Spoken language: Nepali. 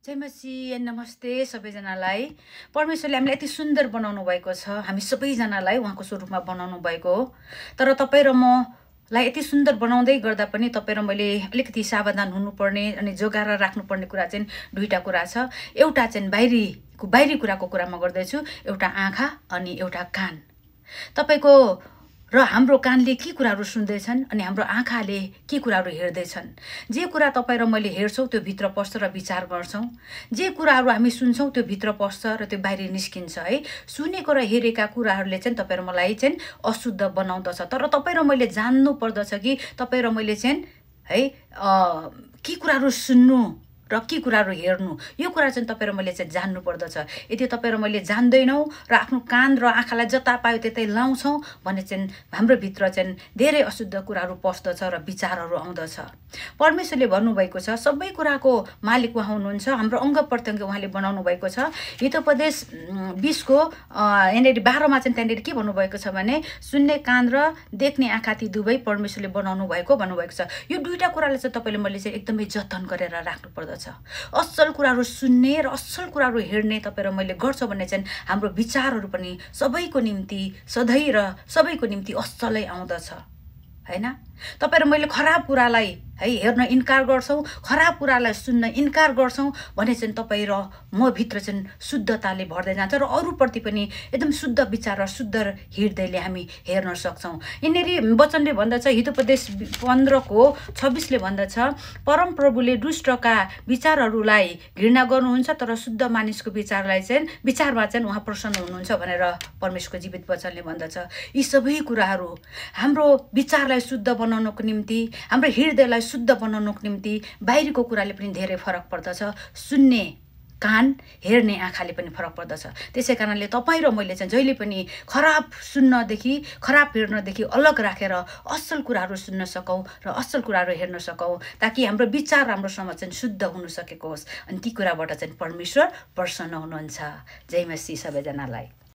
जय मसीह नमस्ते सबैजनालाई। परमेश्वरले हामीलाई यति सुन्दर बनाउनु भएको छ, हामी सबैजनालाई उहाँको स्वरूपमा बनाउनु भएको हो। तर तपाईँ र मलाई यति सुन्दर बनाउँदै गर्दा पनि तपाईँ र मैले अलिकति सावधान हुनुपर्ने अनि जोगाएर राख्नुपर्ने कुरा चाहिँ दुईटा कुरा छ। एउटा चाहिँ बाहिरी कुराको कुरामा गर्दैछु, एउटा आँखा अनि एउटा कान। तपाईको र हाम्रो कानले के कुराहरू सुन्दैछन् अनि हाम्रो आँखाले के कुराहरू हेर्दैछन्। जे कुरा तपाईँ र मैले हेर्छौँ त्यो भित्र पस्छ र विचार गर्छौँ। जे कुराहरू हामी सुन्छौँ त्यो भित्र पस्छ र त्यो बाहिर निस्किन्छ है। सुनेको र हेरेका कुराहरूले चाहिँ तपाईँ र मलाई चाहिँ अशुद्ध बनाउँदछ। तर तपाईँ र मैले जान्नु पर्दछ कि तपाईँ र मैले चाहिँ है के कुराहरू सुन्नु र के कुराहरू हेर्नु, यो कुरा चाहिँ तपाईँ र मैले चाहिँ जान्नु पर्दछ। यदि तपाईँ र मैले जान्दैनौँ र आफ्नो कान र आँखालाई जता पायो त्यतै लाउँछौँ भने चाहिँ हाम्रो भित्र चाहिँ धेरै अशुद्ध कुराहरू पस्दछ र विचारहरू आउँदछ। परमेश्वरले भन्नुभएको छ सबै कुराको मालिक उहाँ हुनुहुन्छ, हाम्रो अङ्ग प्रत्यङ्ग उहाँले बनाउनु भएको छ। हितोपदेश 20को यहाँनिर 12मा चाहिँ त्यहाँनिर के भन्नुभएको छ भने सुन्ने कान र देख्ने आँखा ती दुवै परमेश्वरले बनाउनु भएको भन्नुभएको छ। यो दुईटा कुराले चाहिँ तपाईँले मैले चाहिँ एकदमै जतन गरेर राख्नु पर्दछ। असल कुराहरू सुन्ने र असल कुराहरू हेर्ने तपाईँ र मैले गर्छौँ भने चाहिँ हाम्रो विचारहरू पनि सबैको निम्ति सधैँ र सबैको निम्ति असलै आउँदछ हैन। तपाईँ र मैले खराब कुरालाई है हेर्न इन्कार गर्छौँ, खराब कुरालाई सुन्न इन्कार गर्छौँ भने चाहिँ तपाईँ र म भित्र चाहिँ शुद्धताले भर्दै जान्छ र अरूप्रति पनि एकदम शुद्ध विचार र शुद्ध हृदयले हामी हेर्न सक्छौँ। यिनीहरू वचनले भन्दछ, हितोपदेश 15को 26ले भन्दछ, परम प्रभुले दुष्टका विचारहरूलाई घृणा गर्नुहुन्छ तर शुद्ध मानिसको विचारमा चाहिँ उहाँ प्रसन्न हुनुहुन्छ भनेर परमेश्वरको जीवित वचनले भन्दछ। यी सबै कुराहरू हाम्रो विचारलाई शुद्ध बनाउनको निम्ति, हाम्रो हृदयलाई शुद्ध बनाउनको निम्ति बाहिरको कुराले पनि धेरै फरक पर्दछ। सुन्ने कान, हेर्ने आँखाले पनि फरक पर्दछ। त्यसै कारणले तपाईँ र मैले चाहिँ जहिले पनि खराब सुन्नदेखि, खराब हेर्नदेखि अलग राखेर असल कुराहरू सुन्न सकौँ र असल कुराहरू हेर्न सकौँ, ताकि हाम्रो विचार राम्रोसँग चाहिँ शुद्ध हुन सकेको होस्। अनि ती कुराबाट चाहिँ परमेश्वर प्रसन्न हुनुहुन्छ। जय मसीह सबैजनालाई।